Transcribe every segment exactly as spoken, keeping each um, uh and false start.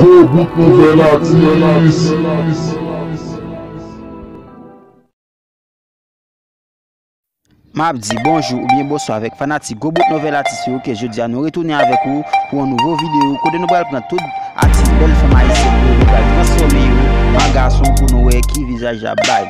Gwo bout nouvèl atis. M ap di bonjou oubyen bonswa avèk fanatik Gwo Bout Nouvèl Atis yo, ke jodi a nou retounen avèk ou pou yon nouvo videyo kote nou pral pran tout atis bèl fanm ayisyèn yo, nou pral transfòme yo an gason pou nou wè ki vizaj y ap bay.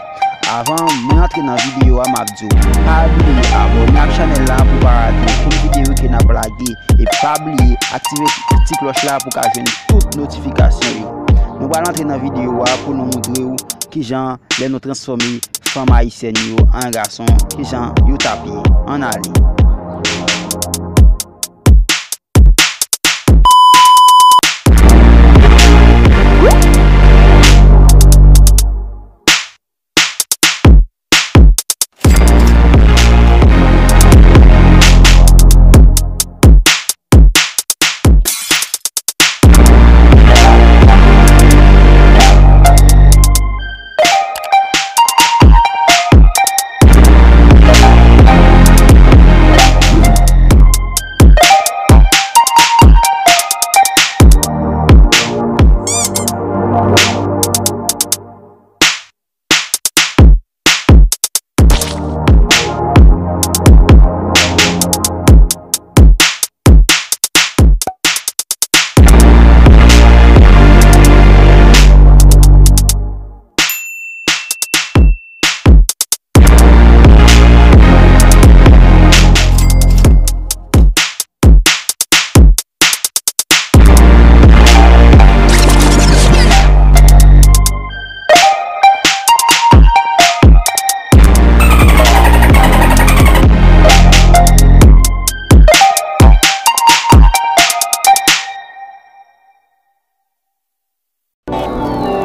Avan mwen antre nan videyo a, m ap di w, pa bliye abòne ak chanèl la pou pa rate okenn videyo ke n ap lage. E pa bliye aktive ti klòch la pou ka jwenn tout notifikasyon yo. Nou pral antre nan videyo a pou nou moutre w kijan lè nou transfòme fanm ayisyèn yo an gason, kijan yo t ap ye. Ann ale.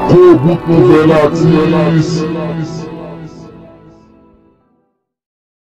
Gwo bout nouvèl atis.